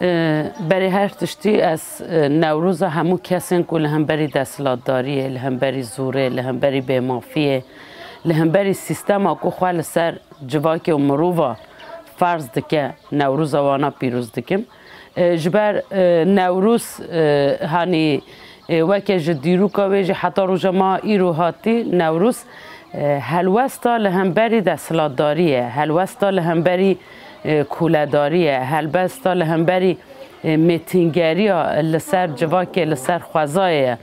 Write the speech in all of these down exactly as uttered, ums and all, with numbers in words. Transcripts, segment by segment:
E, berê her tiştî ez, e, Newroza hemû kesên ku li hemberî desthilatdariyê, li hemberî zorê, li hemberî bêmafiyê, li hemberî sîstema ku xwe li ser civakê û mirova ferz dike, Newroza wana pîroz dikim. E, ji ber, e, Newroz, e, hanî, e, weke ji dîroka wê jî heta roja me îro hatî, Newroz, e, helwesta li hemberî desthilatdariyê, helwesta li hemberî, e, koledariyê, helwesta li hemberî, e, mêtingeriya li ser civakê, li ser xwezayê ye.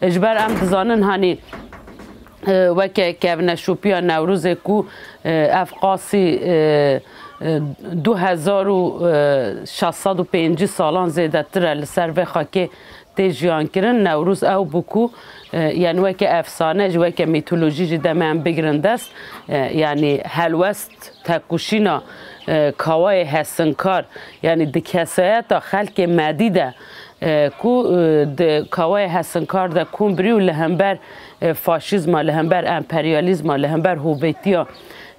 E, ji ber em dizanin, hanî, e, weke kevneşopiya Newrozê ku, e, ev qasî, e, e, du hezar û şeş sed û pêncî salan zêdetir e li ser vê xakê tê jiyan kirin. Newroz ew bû ku, e, yani weke efsane jî, weke mîtolojî jî deme em bigirin dest, e, yani helwest, tekoşîna, e, kawayê hesinkar, yani di kesayeta xelkê Medî de, e, ku, e, di kawayê hesinkar de kom birî û li hember, e, faşîzma, li hember emperyalîzma, li hember hovêtiya,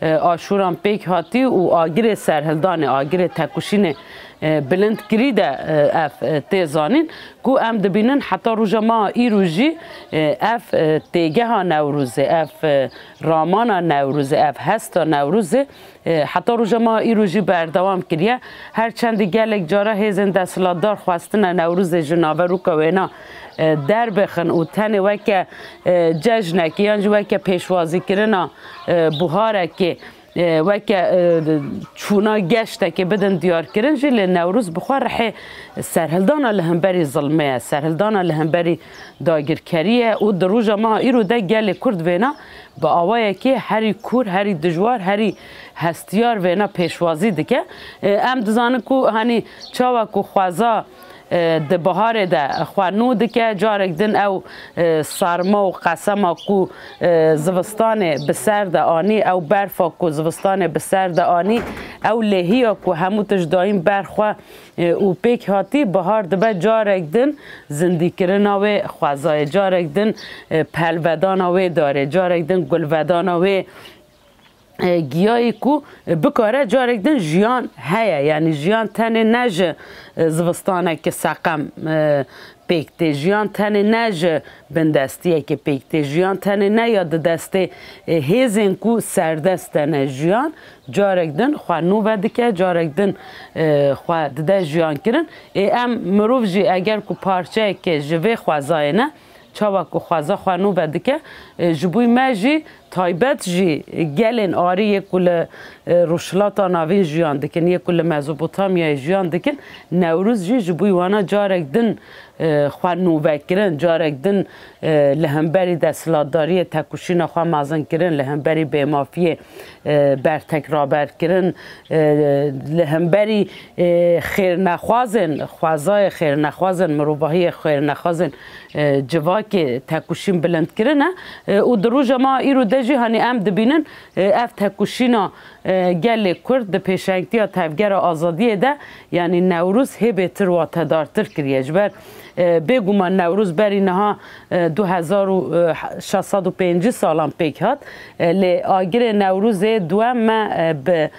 e, Aşûran pêk hatî û agirê serhildanê, agirê tekoşînê, e, bilind kirî de, e, ev, e, tê zanîn, ku em dibînin heta roja me îro jî, e, ev, e, têgeha Newrozê, ev, e, ramana Newrozê, ev hesta Newrozê, e, heta roja me îro jî berdewam kiriye. Her çendî gelek cara hêzên desthilatdar xwestine Newrozê ji naveroka wêna, e, derbixin û tenê weke, e, cejnekê yan jî weke pêşwazîkirina, e, buharekê, e, weke, e, çûna geştekê bidin diyarkirin jî, lê Newroz bi xwe rihê serhildana li hemberî zilmê ye, serhildana li hemberî dagirkerî ye û di roja me îro de gelê Kurd vêna bi awayekê herî kûr, herî dijwar, herî hestiyar vêna pêşwazî dike. E, em dizanin ku, hanî, çawa ku xweza, e, di biharê de xwe nû dike, carek din ew, e, sarma û qesema ku, e, zivistanê bi ser de anî, ew berfa ku zivistanê bi ser de anî, ew lêhiya ku hemû tişt dayîn ber xwe, e, û pêk hatî, bihar dibe carek din zindîkirina wê xwezayê, carek din, e, pelvedana wê darê, carek din gulvedana wê, e, giyayî ku, e, bikare carek din jiyan heye. Yanî jiyan tenê ne ji, e, zivistaneke seqem, e, pêk tê. Jiyan tenê ne ji bindestiyeke pêk tê. Jiyan tenê ne ya di destê, e, hêzên ku serdest de ne. Jiyan carek din xwe nû vedike, carek din, e, xwe dide jiyan kirin. Ê em mirov jî eger ku parçeyeke ji vê xwezayê ne, çawa ku xweza xwe nû vedike, e, ji bo me jî taybet jî gelên arî yê ku li, e, Rojhilata Navîn jiyan dikin, yê ku li Mezopotamyayê jiyan dikin, Newroz jî ji bo wana carek din, e, xwe nûvekirin, carek din, e, li hemberî desthilatdariyê tekoşîna xwe mezin kirin, li hemberî bêmafiyê, e, bertek raber kirin, e, li hemberî, e, xêrnexwazên, xwezayê xêrnexwazên, mirovahiyê xêrnexwazên, e, civakê tekoşîn bilind kirine. E, û di roja me îro de jî, hanî, em dibînin, e, ev tekoşîna, e, gelê Kurd di pêşengtiya Tevgera Azadiyê de, yanî Newroz hê bêtir watedartir kiriye. Ji ber, e, bêguman Newroz berî niha, e, du hezar û şeş sed û pêncî salan pêk hat. E, lê agirê Newrozê duem me, e, bi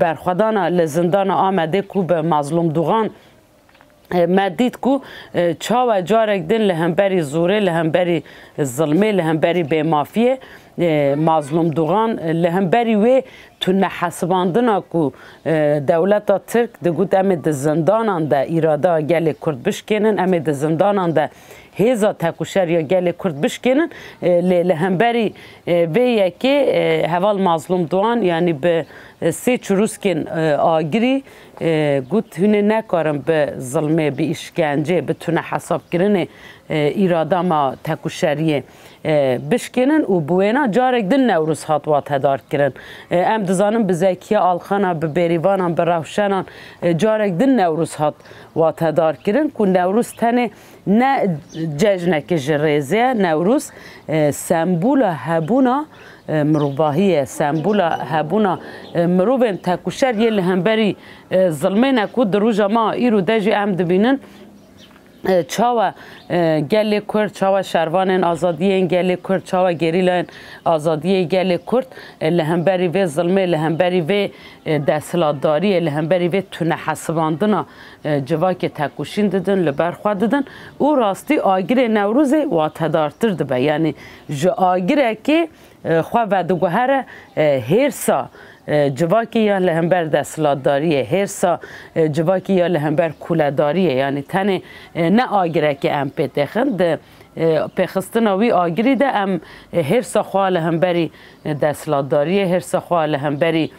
berxwedana li zindana Amedê ku bi Mazlûm Dûxan, e, me dît ku, e, çawa carek din li hemberî zorê, li hemberî zilmê, li hemberî bêmafiyê, e, Mazlûm Dûxan, e, li hemberî wê tunehesibandina ku, e, dewleta Tirk digot, em ê di zindanan de îrada gelê Kurd bişkênin, em ê di zindanan de hêza tekoşer ya gelê Kurd bişkênin, e, lê li hemberî, e, vê yekê, e, heval Mazlûm Dûxan, yanî bi, e, sê çirûskên, e, agirî, e, got, hûn ê nekarin bi zilmê, bi îşkencê, bi tunehesabkirinê, e, îrada me tekoşeriyê, e, bişkênin û bi wêna carek din Newroz hat watedarkirin. E, em dizanin bi Zekiye Alxana, bi Bêrîvanan, bi Rewşenan, e, carek din Newroz hat watedarkirin ku Newroz tenê ne cejneke ji rêzê ye, Newroz, e, sembola hebûna, e, mirovahî ye, sembola hebûna, e, mirovên tekoşer yê li hemberî, e, zilmê ne ku di roja me îro de jî em dibînin, e, çawa, e, gelê Kurd, çawa şervanên azadiyên gelê Kurd, çawa gerîlayên azadiyê gelê Kurd, e, li hemberî vê zilmê, li hemberî vê, e, desthilatdariyê, li hemberî vê tunehesibandina, e, civakê tekoşîn didin, li ber xwe didin û rastî agirê Newrozê watedartir dibe. Yanî ji agirekê, e, xwe vediguhere, e, hêrsa, e, civakê ya li hember desthilatdariyê, hêrsa, e, civakê ya li hember kuledariyê. Yanî tenê, e, ne agirekê em pê têxin, di, e, pêxistina wî agirî de em, e, hêrsa xwe li hemberî, e, desthilatdariyê, hêrsa xwe li hemberî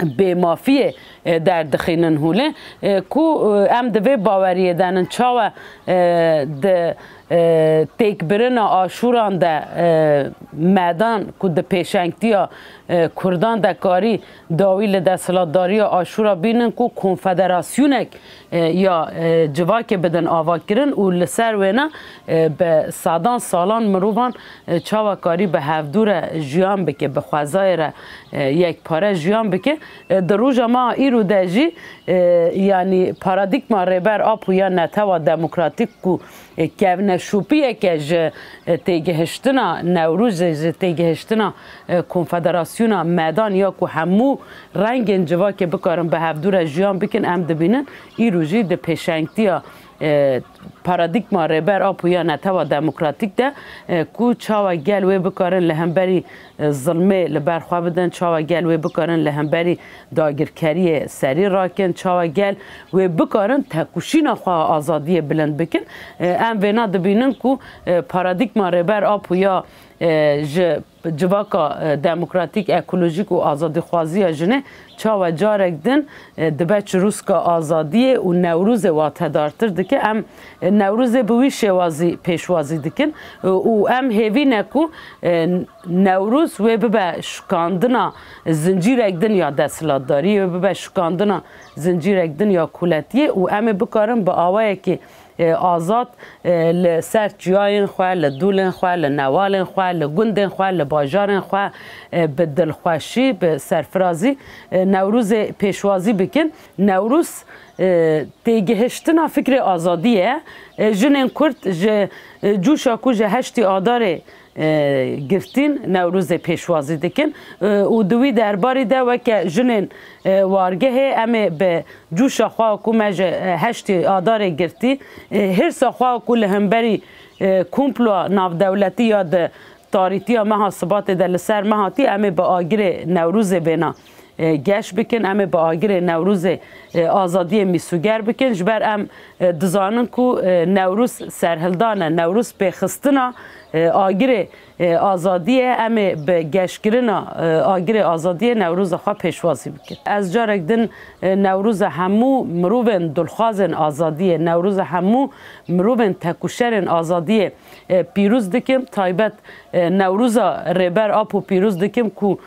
bêmafiyê, e, derdixînin hûlê, e, ku, e, em di vê baweriyê de nin çawa, e, di, e, têkbirina aşûran de, e, medan ku di pêşengtiya, e, Kurdan de karî dawî li desthilatdariya aşûra bînin ku konfederasyonek, e, ya, e, civakê bidin avakirin û li ser wêne, e, bi sedan salan mirovan, e, çawa karî bi hevdû re jiyan bike, bi xwezayê re, e, yekpare jiyan bike. E, di roja me îro de jî, e, yanî paradîgma Rêber Apo ya netewa demokratîk ku, e, kevneşopiyeke ji, e, têgihiştina Newrozê, ji têgihiştina, e, konfederasyona medan ya ku hemû rengên civakê bikarin bi hevdû re jiyan bikin, em dibînin îro jî di pêşengtiya, e, paradîgma Rêber Apo ya netewa demokratîk de, e, ku çawa gel wê bikarin li hemberî, e, zilmê li ber xwe bidin, çawa gel wê bikarin li hemberî dagirkeriyê serî rakin, çawa gel wê bikarin tekoşîna xwe a azadiyê bilind bikin. E, em vêna dibînin ku, e, paradîgma Rêber Apo ya, e, ji civaka, e, demokratîk, ekolojîk û azadîxwaziya jinê çawa carek din, e, dibe çirûska azadiyê û Newrozê watedartir dike. Em, e, Newrozê bi wî şêwazî pêşwazî dikin, e, û em hêvî ne ku, e, Newroz wê bibe şikandina zincîrek din ya desthilatdariyê, wê bibe şikandina zincîrek din ya koletiyê û em ê bikarin bi awayekî, e, azad, e, li ser çiyayên xwe, li dûlên xwe, li newalên xwe, li gundên xwe, li bajarên xwe, e, bi dilxweşî, bi serfirazî, e, Newrozê pêşwazî bikin. Newroz, e, têgihiştina fikrê azadiyê ye. E, jinên Kurd ji, e, cûşa ku ji heştê Adarê, e, girtîn Newrozê pêşwazî dikin. E, û di wî derbarî de weke jinên, e, wargehê em ê bi cûşa xwe ku me ji, e, heştê Adarê girtî, e, hêrsa xwe ku li hemberî, e, komploa navdewletî ya di tarîtiya meha Sibatê de li ser me hatî, em ê bi agirê Newrozê bêna, e, geş bikin, em ê bi agirê Newrozê, e, azadiyê mîsoger bikin. Ji ber em, e, dizanin ku, e, Newroz serhildan e, Newroz pêxistina, e, agirê, e, azadiyê, em ê bi geşkirina, e, agirê azadiyê Newroza xwe pêşwazî bikin. Ez carek din, e, Newroza hemû mirovên dilxwazên azadiyê, Newroza hemû mirovên tekoşerên azadiyê, e, pîroz dikim. Taybet, e, Newroza Rêber Apo pîroz dikim ku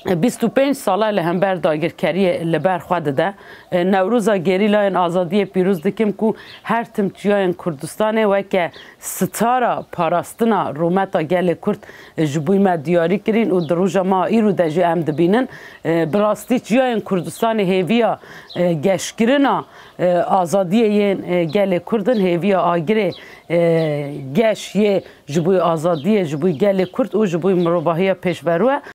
bîst û pênc sala li hember dagirkeriyê li ber xwe dide. E, Newroza gerîlayên azadiyê pîroz dikim ku her tim çiyayên Kurdistanê weke sitara parastina rûmeta gelê Kurd ji bo me diyarî kirîn û di roja me îro de jî em dibînin. E, bi rastî çiyayên Kurdistanê hêviya, e, geşkirina, e, azadiyê yên, e, gelê Kurd in, hêviya agirê, e, geş yê ji bo azadiyê, ji bo gelê Kurd û ji bo mirovahiya pêşverû e.